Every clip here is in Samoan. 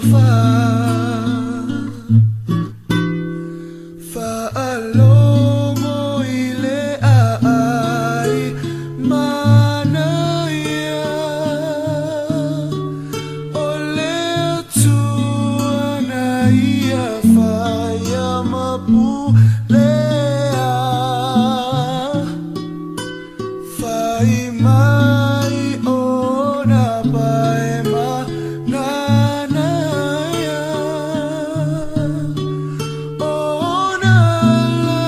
Tofa. Faalogo i le aai manaia o le Atua na ia faia ma pulea. Fai mai ona pae ma nanaia, ona le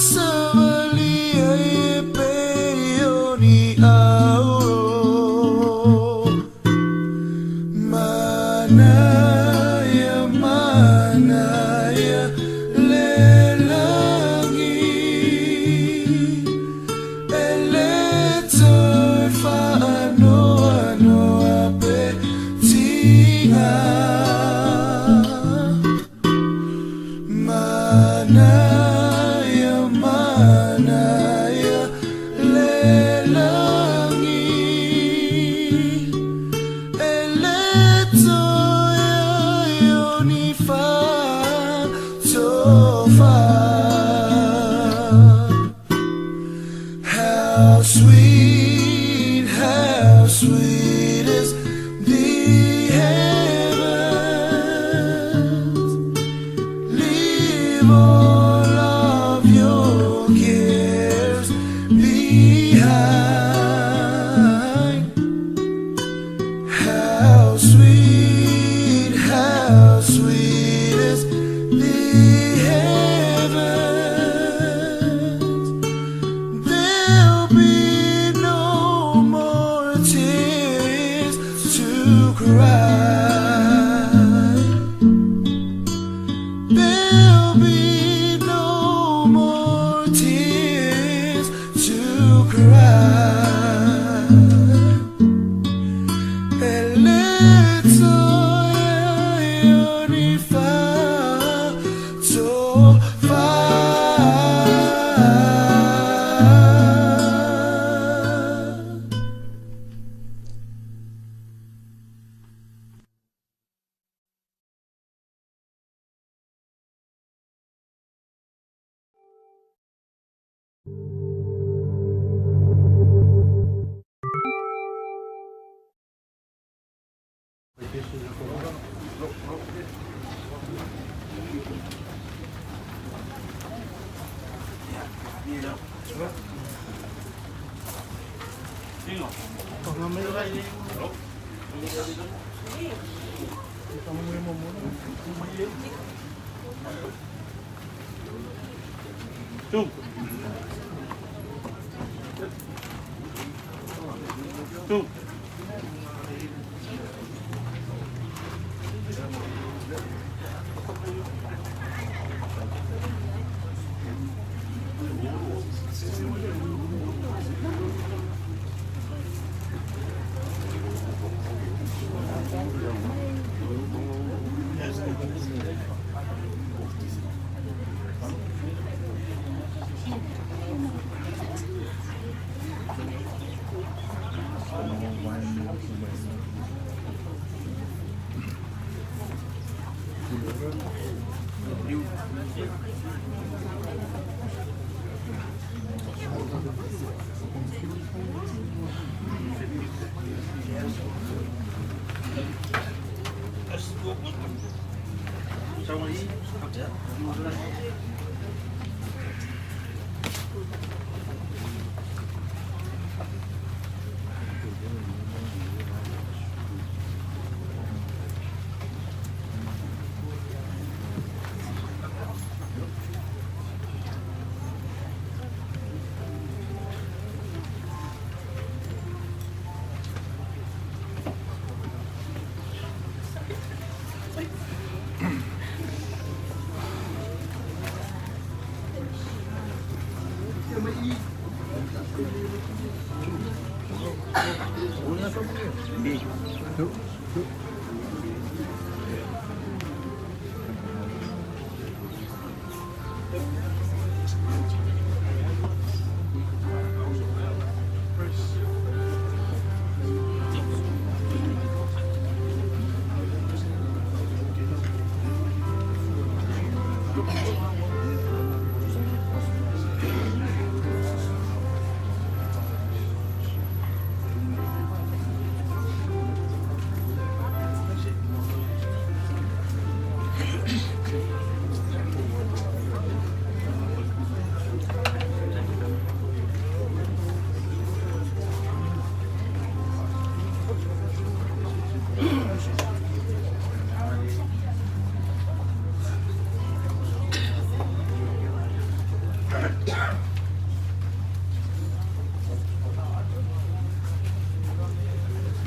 savalia e pei o ni auro. Manaia, manaia le lagi, e le toe faanoanoa pe tiga. Manaia, manaia le lagi, e le toe ai o ni fa'atofa. How sweet is the heavens. Leave all of your cares behind. How sweet is the heavens. There'll be no more tears to cry. There'll be no more tears to cry. E le toe ai o ni fa'atofa. Two.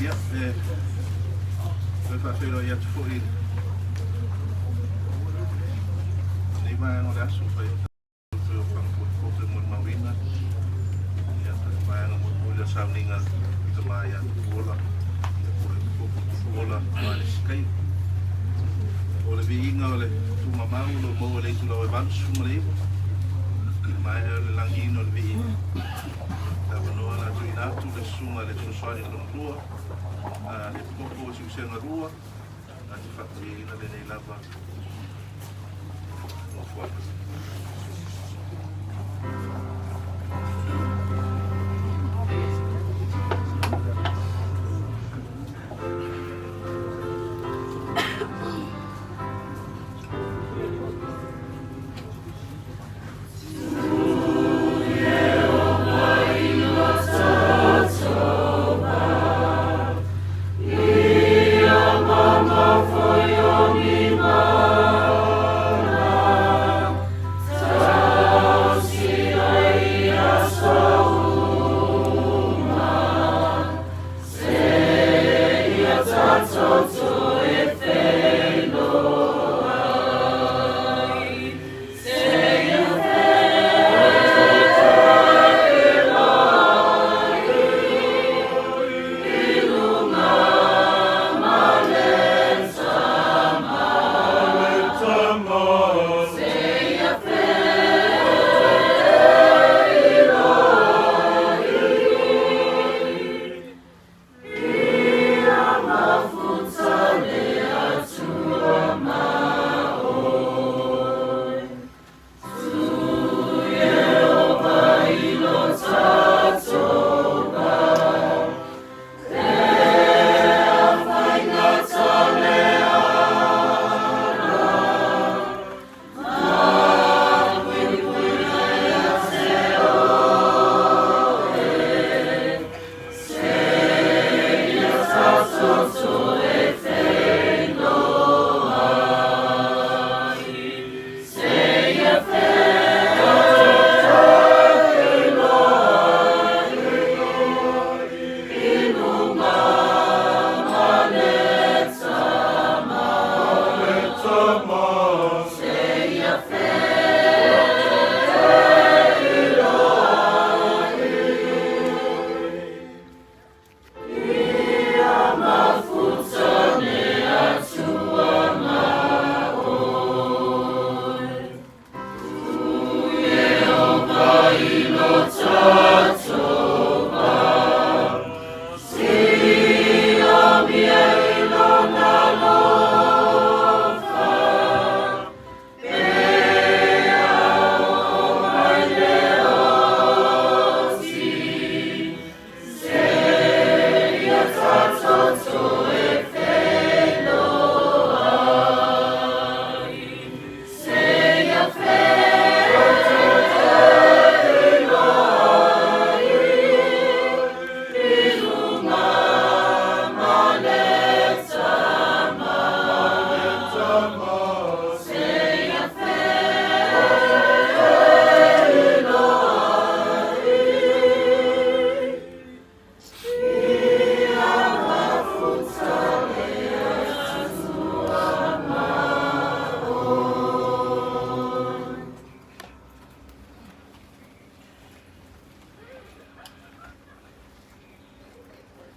Ia, e toe faafeiloai atu foi i lenei vaega o le aso fai o tatou ofaga potopoto e molimauina ia vaega mulimuli o le sauniga i tama ia Tupuola, ia po o le Koko Tupuola Wallace Kaio. O le viiga o le tuugamau o lo o maua i le itulau e 89, i le maea o le lagiina o le viiga, le avanoa o le a tuuina atu le Susuga i le Fesoasoani lona lua, a le Koko o Siusega 2, na te faatauiaina lenei lava nofoaga.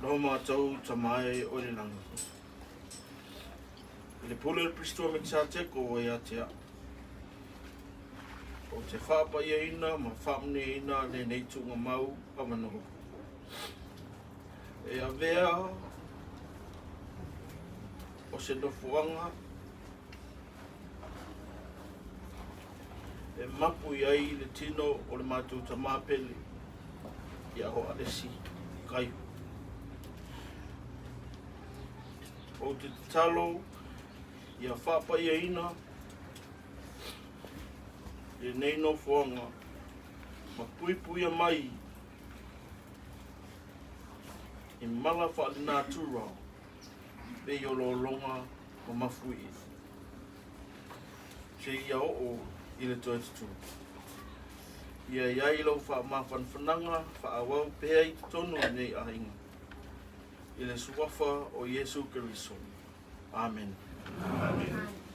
Lo matou Tama e o le lagi. I le pule o le Kristo Mekisateko ua ia te au. Ou te faapaiaina ma faamanuiaina lenei tuugamau avanoa. E avea o se nofoaga. e mapu i ai le tino o le matou tamā pele ia Hoalesi Kaihu. Ou te tatalo ia faapaiaina lenei nofoaga ma puipuia mai i mala faalenatura pei o lologa ma mafuie seia oo i le toe tutū. Ia i ai lau faamafanafanaga faaauau pea i totonu o lenei aiga, i le suafa o Iesu Keriso. Amene. Amene.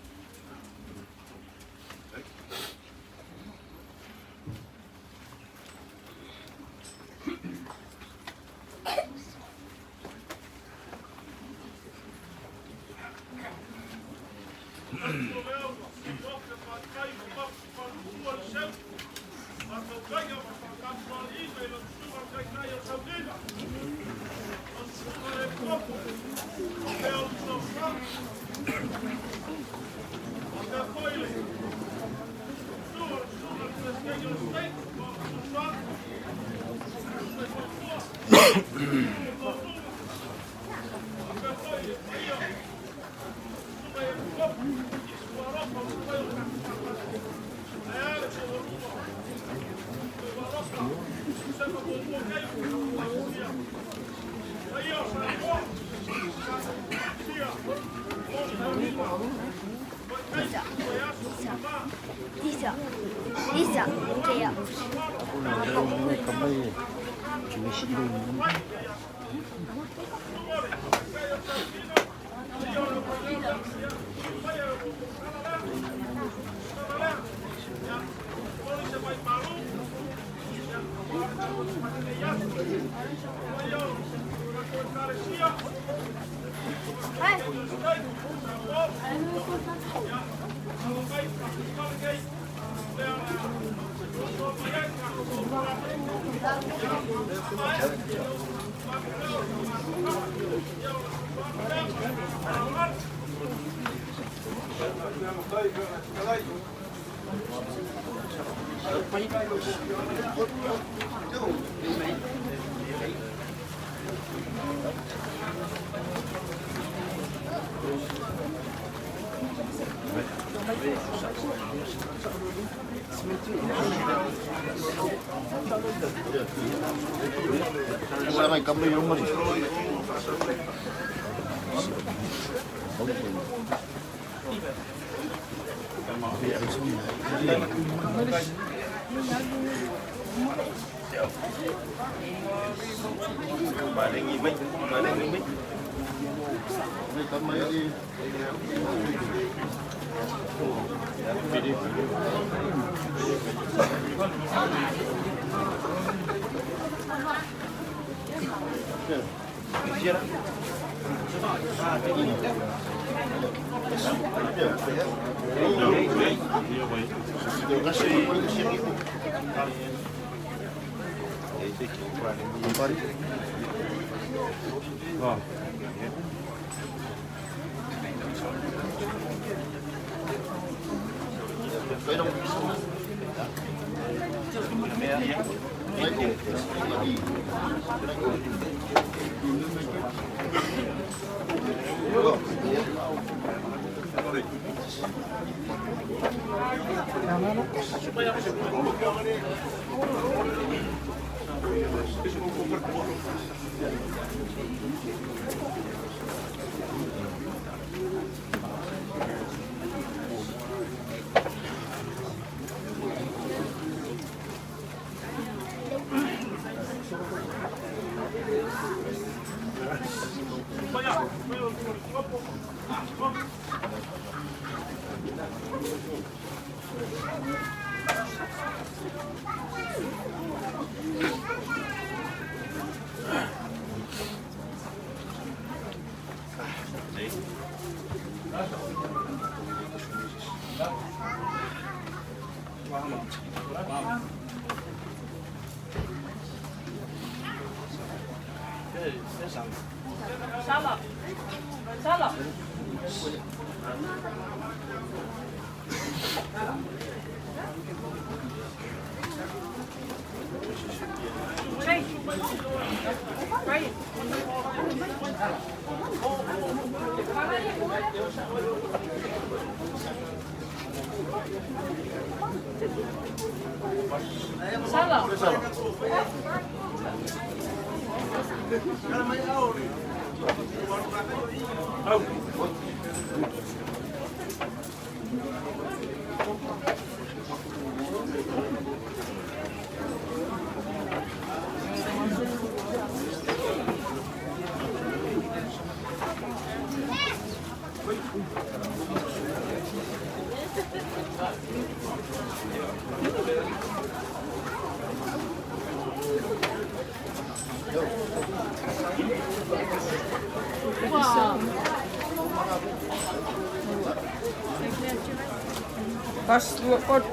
Kas dua kot.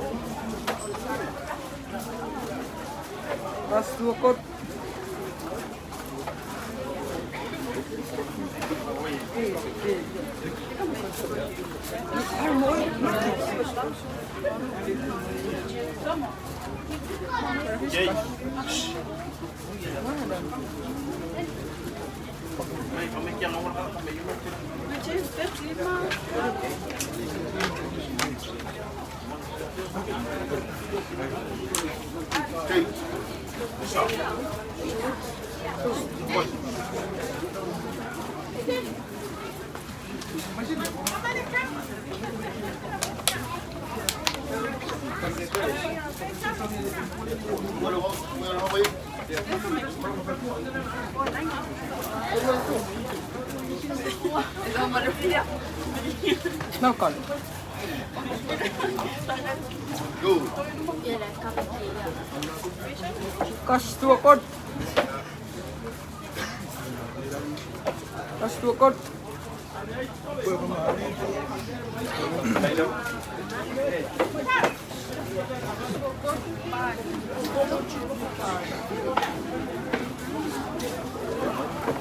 Kas dua kot. Makan. Kas dua kot. Kas dua kot.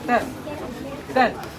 10. 10.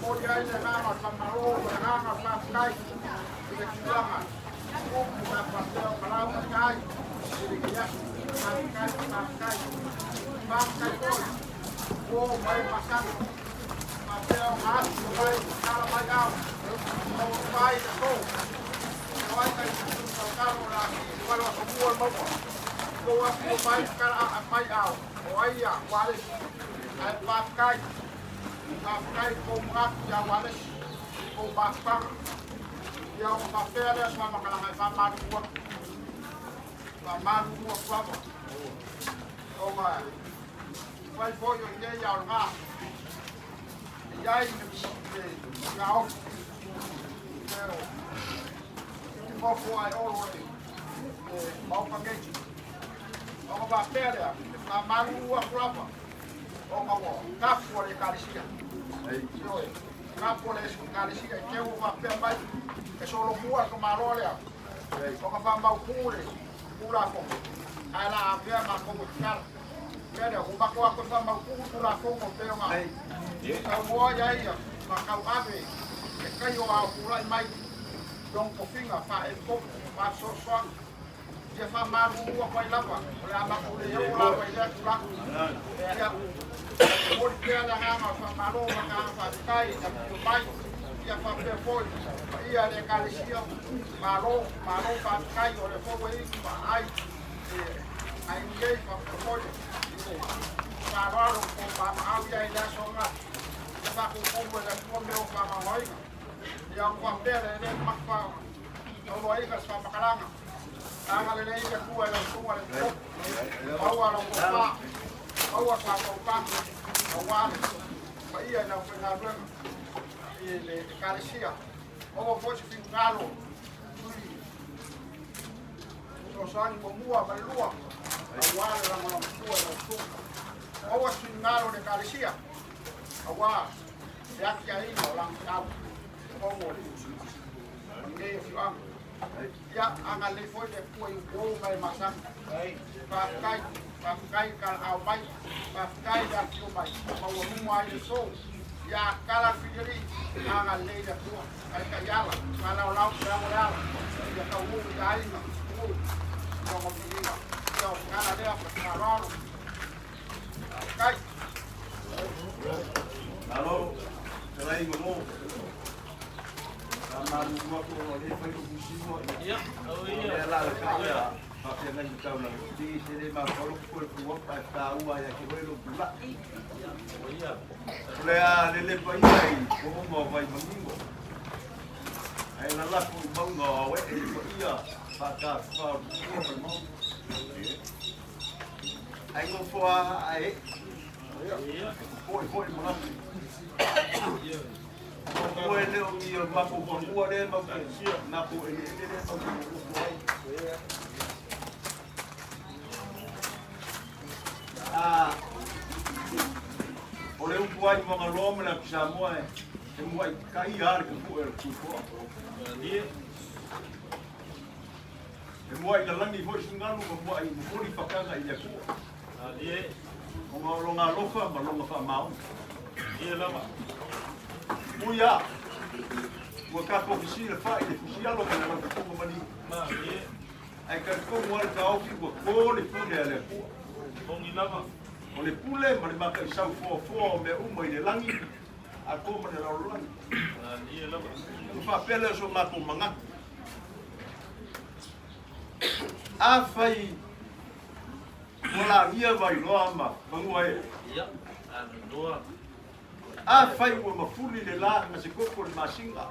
momoli ai le agaga o le faamalo ma le agaga o le faafetai i le tulaga upu sa faapea ona lauga ai i lenei aso. Faafetai, faafetai. Faafetai foi uo ma e masani faapea ona asu mai tala mai ao ma ai le tou o ai kai tautalo o le asi i le aso mua le maua tou afu mai kala mai ao o ai ia Walesi ae faafetai. Faafetai i kou manatu ia Walesi i kou mafutaga. Ia ona faapea lea o se faamatalaga e faamalulu atu. Faamalulu atu lava. Ona fai foi o inei a o lena. E i ai le gaofi. E nofo ai olo le maota nei. Ona faapea lea, e faamalulu atu lava. Ona ua tapu a le Ekalesia. Ioe, tapu a le Ekalesia i te ua faapea mai e solomua le tamaloa lea. Ona faamautu le Tulafono, ae la avea matou e tatala. Mea lea, ua matou atu e faamautu le Tulafono e pei ona saunoa i ai ma tauave e kai o ao tulai mai i lona tofiga faa-epikopo, faafesoasoani. Ia faamalulu atu ai lava, o le a matou le oo lava i lea tulaga. Ia, momoli pea le agaga o le faamalo ma le agaga faafetai i le afifio mai, ia faapea foi le paia i le Ekalesia, malo, malo faafetai, o lea foi ua i ai vaai i aiga nei, faapea foi i le faaaloalo o papaaao i ai i le aso ananafi, ia faapuupuu e le Atua mea o faamamaina. Ia ona faapea lea, e le mamafa Tauloaina se faamatalaga. Agalelei le Atua i lau susuga i le Epikopo. Maua lau tofa, maua le faautautaga aua le paia i le aufaigaluega i le Ekalesia. Maua foi se finagalo sui fesoasoani muamua ma le lua aua le lagolagosua i lau susuga. Maua se finagalo i le Ekalesia aua le atiaeina o lana feau i totonu o lenei afioaga. Ia, agalelei foi le Atua i upu ma e masani. Faafetai, faafetai le talaau mai, faafetai le afio mai, maualuga ai le sou. Ia kala le filialii, agalelei le Atua, taitai ala, faalaolao feau o le ala, ia taunuu i aiga, nuu, i lona viiga. Ia o se ala lea ma le faaaloalo. Faafetai. Malo, fetalai ma mo. Faamalulu atu ona o lea e fai lou fusiga. Ia, au O ia. lea la le kai a faafeagai ma taulaga. Ti se le mafaufau lou toe tu atu ae taua ia te oe lou tulai. Au ia. O le a lelepa ia i pooma o Vaimanino. Ae lalafo i mauga o Aoee le paia faatafafa o le Tupua ma le Maota. Ae nofo a ae Ia. popoe foi le manatu. Ua e le o ni matou fanua lea matou te matou eleele lea matou te nonofo ai. A o le upu ai Fagaloa ma le Atu Samoa e e muai kai a le kapue o le tutoa. E muai lalagi foi sugalu ma muai momoli fakaga i le Atua. Ona o lona alofa ma lona faamaoni. Ui a, ua tatou fesilafai i le fusialo ma le laututuga maliu. Ae talitonu lava le taofi ua to le pule a le Atua. O le pule ma le mataisau foafoa o mea uma i le lagi, atoa ma le lalolagi. Ona faapea lea o so matou manatu. Afai Ua lagia Vailoa ma fanua e. Afai ua mafuli le la ma se koko le masina,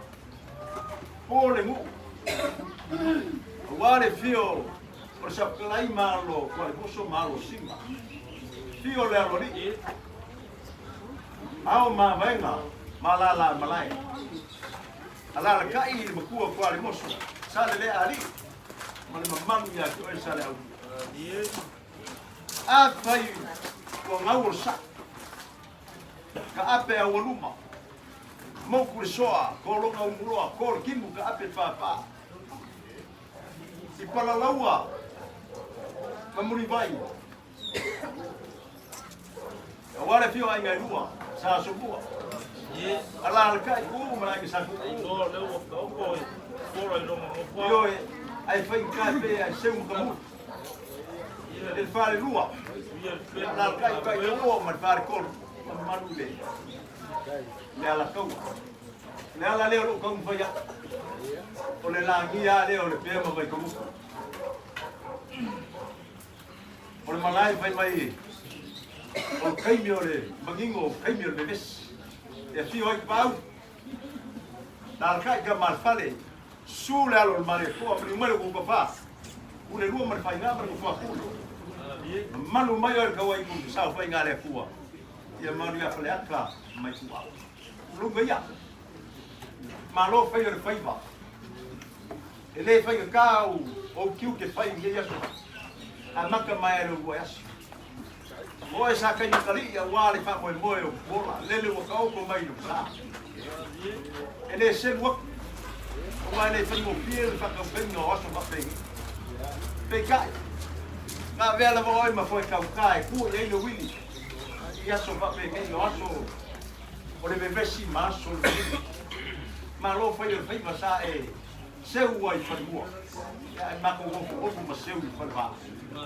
po le nuu, aua le fio o le sapukalai ma alo Tualemoso ma alo Sina, fio le aloalii, ao mavaega ma lala malae, alalakai i le matua Tualemoso, Saleleaalii ma le mamalu ia te oe Saleaula. Afai ua gau o le saa, ka ape aualuma, moku le soa, kologa umuloa, ko le kimu ka ape pāpā. I palalaua ma mulivai, aua le afio aiga e lua, sa asomua. Alaalatai ku ma le aiga sa Tuuu. Ioe, ae faigata pe ae seu ma ka muli. I le falelua, alaalatai i tai ua ma le faletolu, ma mamalu i le alataua. O le ala lea o lou taumafai atu, o le lagia lava lea o Lepea ma Vaitogutu. O le malae fai mai o le taimi o le manino, o le taimi o le vevesi. E afio ai Tapaau, alaalatai tama a le fale, susu le alo o le Malietoa, maliu mai le Ulutofa, Pule lua ma le faiga ma le nofoa pule. Mamalu mai oe le tauaigu i le saofaiga a le Atua, ia malu ia Faleata ma Ituau. Tulou ia. Malo fai o le faiva. E le faigata ou ou tiute fai i lenei aso. Amata mai lava i le uluai aso. O oe sa taimatalii aua le faamoemoe o Puola, lele ua taoto mai i lou sa. E le selu atu, aua e le faigofie le faatautaiga o aso faapenei. Peitai, na avea lava oe ma foe tauta e tua i ai le uili i aso faapenei, o aso o le vevesi ma aso o le maligi. Malo fai o le faiva sa e seu ai i falemua, ae matou nofonofo ma seu i falevaa.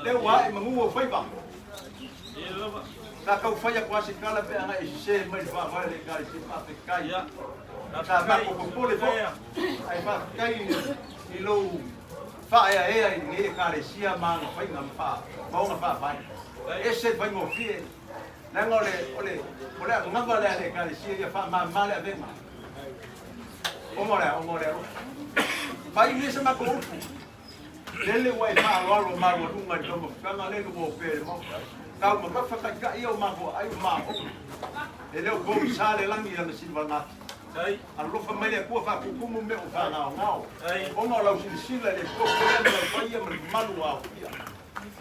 Lea ua ae manu ou faiva. Sa tau fai atu lava se tala pe ana e sese mai le faavae o le Ekalesia, faafetai. Sa matou popole foi, ae faafetai i lou faaeaea i lenei Ekalesia ma ana faiga ma ona faavae. E ese le faigofie, leaga o le, o le, o le anava lea a le Ekalesia ia faamama le avega. Ona o le a? Ona o le alofa. Faaiu ia se matou upu. Lele ua e faaaloalo maualuga i le taumafataga lele ua opea i le Maota. Taumamafa taitai ia o matou aai o maou. E le o pogisa le lagi i lana silivalagati. Alofa mai le Atua faatutumu mea ua faagaogao. Ona o lau silasila i le tofi lea ma lau paia ma le mamalu ua aofia.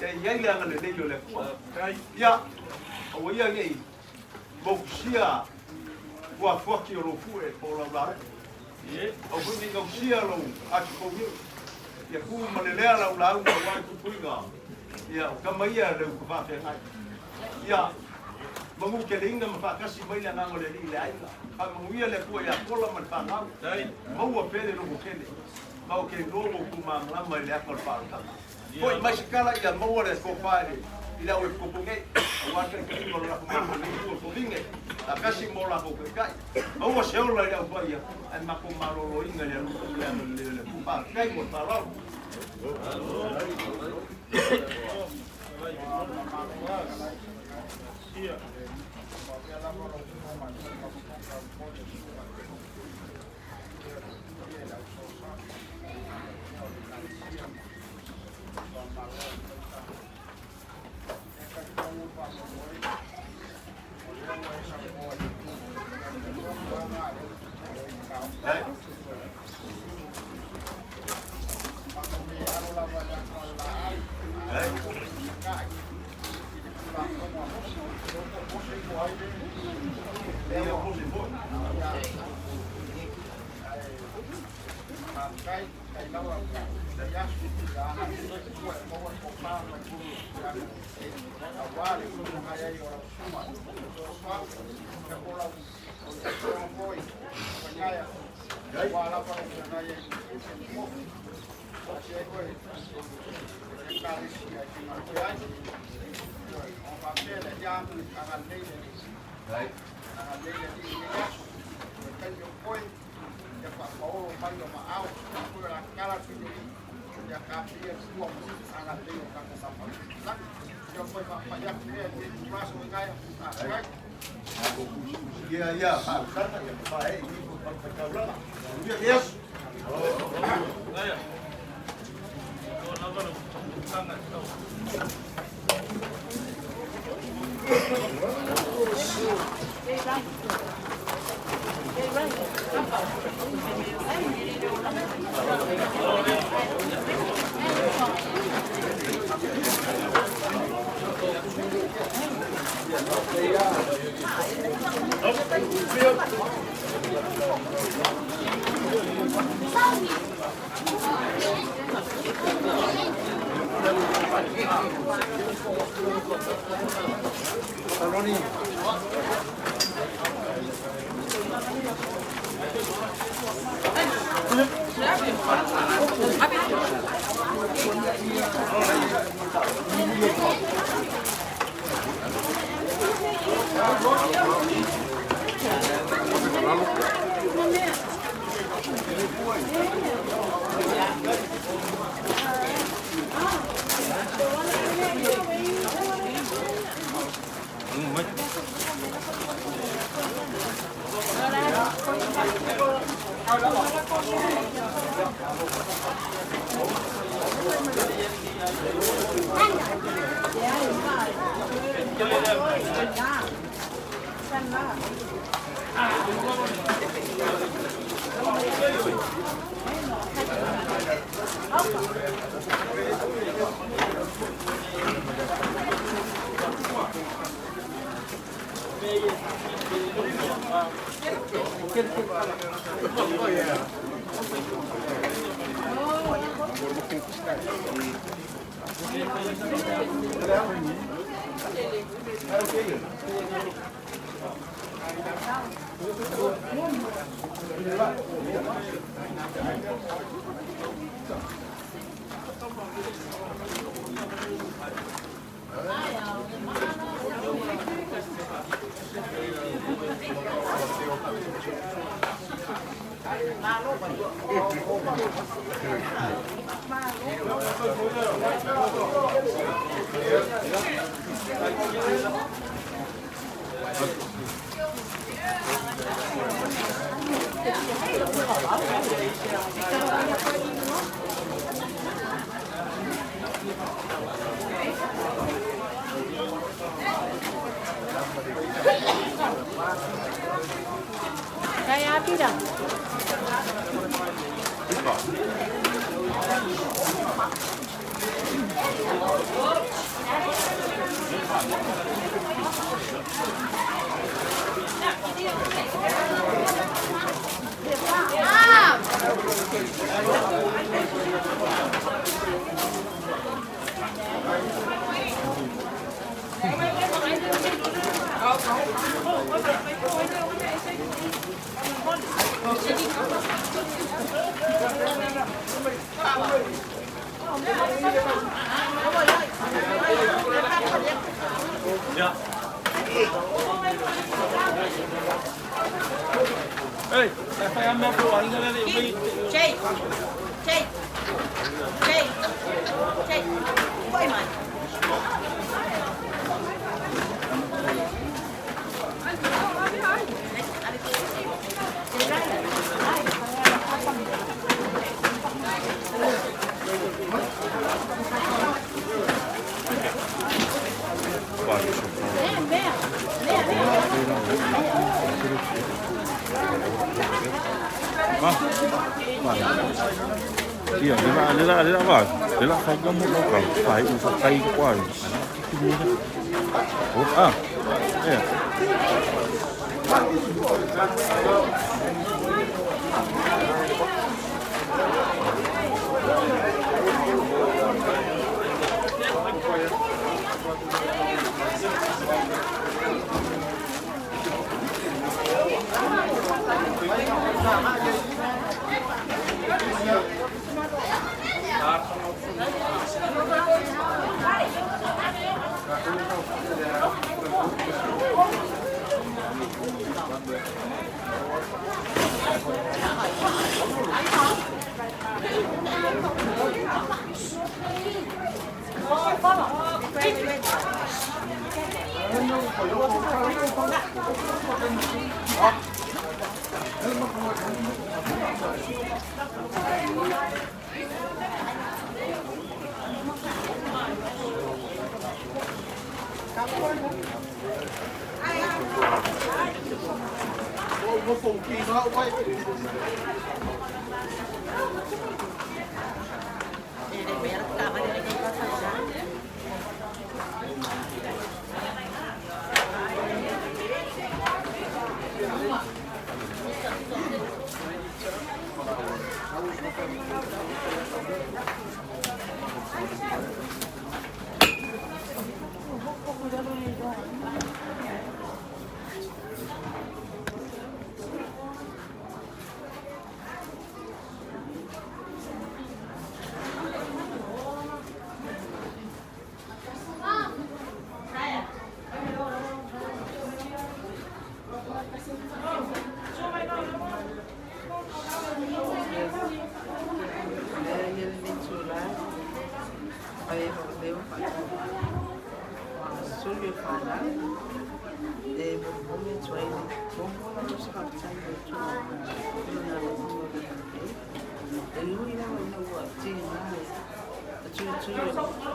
Ia i ai le agalelei o le Atua. Ia, aua ia ne i mokusia fuafuaki o lou fue po o lau lauga. Aua foi ne i gausia lou atipouniu. Ia ku ma le lea lau lauga aua le puipuiga ia o tama ia le upu faafeagai. Ia manuteleina ma faatasi mai le agaga o le Alii i le aiga. Faamanuia le Atua ia Kola ma le fanau. Maua pea le logo tele. Ma ou te iloa ua outou malamalama i le ata o le faaolataga. Foi mai se tala ia maua le tofa i le au e popo nei, aua le taitaiga o le latou matou o Tovine, faatasi ma o latou taitai. Maua se ola i le au paia, ae matou maloloina i le alofa ma le agalelei o le Atua. Faafetai mo le faaaloalo. Ia, ia, faautaga, ia fae i faitaulaga. Ia, yes. Kaya pira. Jay, Jay, Jay, Jay, wait man. Ia, le la le la le la va. Le la fai ka mo ka. Fai u fa kai kwa. O ah. Ia. Sui o whanau, e molimoli atu ai le muamua lava o se faafetai i le Atua i lona alofaga o le lelei. E ui lava ina ua tiga le tuitui o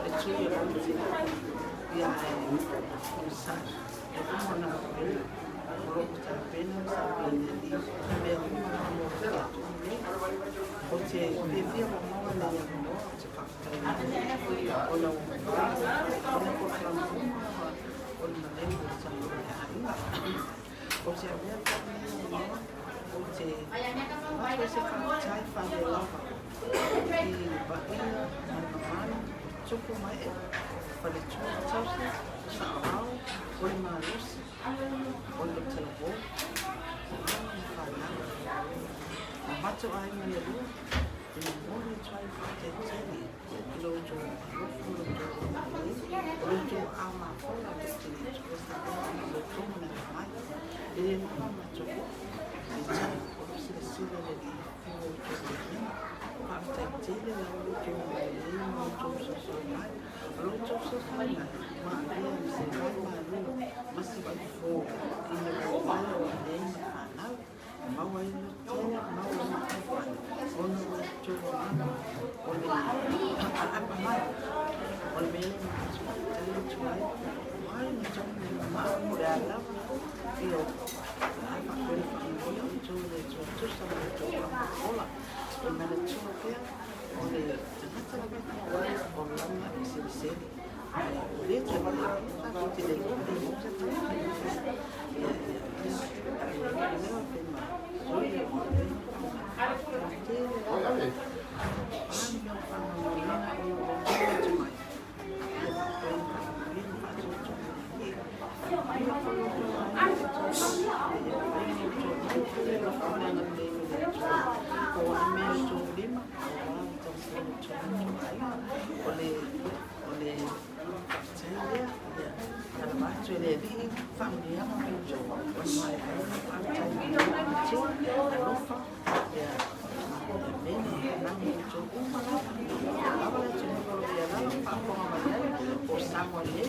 le tui o Lauti, ia ae onosai, e uma ona mapena, o lo o tapena ma sapi e le Alii mea uma lava mo le tatou nei. Ou te fiafia maua lenei avanoa ou te faafetai ai ona ua mafai ona polokalame uma lava o le malele o le tatou aiga. Ou te avea foi lenei avanoa ou te avatu ai se faafetai faalelava i le paia ma le mamalu o tupu ma ee, faletua ma tausi, saoao, o le malosi, o le talavou, o alo ma fanau. Ma matou aiga e lua, e momoli atu ai le faafetai tele i lo outou alofa ma lo outou agalelei, o lo outou aao mafola tou te le tuua i lo outou manatu mai. E le lava a matou oo, peitai o lo o silasila le Alii i lo outou viiga. Faafetai tele lava lo outou agalelei ma lo outou fesoasoani mai. O lo outou fesoasoani mai ua avea ma se vai malu ma se vai fofo ina ua omai o nei ma fanau. Maua ai le tele, maua ai le taifale, ona o le outou agaga o le apaapa mai. O le mea lea e manatu faafetai atu ai, o ai na taunuu mamao po o le a lava ia o le a faapea ona faamanuia outou e le Atua tusa ma lo outou faamoemoe. E manatua pea o le tagata lava e taua ai o lana eseesele. Ae o lea toe tatou te le iloa pe maua se tagata e ia ia pe ma sui o tele lava ani mea o faamanuiaina ona o lo outou atu mai ia faapea ona faamanuia ma faatuatuga ia foi lo outou aiga ia fai lo outou maua pea le alofa ma le agalelei mai le Atua po o a mea o outou lima aua le taumafaiga o outou aiga o le o le faafetai lea ia talava atu e le Alii faamanuiaga mai outou o le maea ai ona faafetai i le Matua alofa ia amene nani outou uma lava lava le atunuu o lo o i alala ma faafofoga mai ai o Samoa nei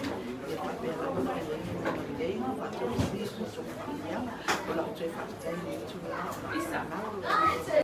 ia faapea lava ona i ai le agalelei ma faatausi outou faamanuiaga o lau toe faafetai i le Atua o lau fanau.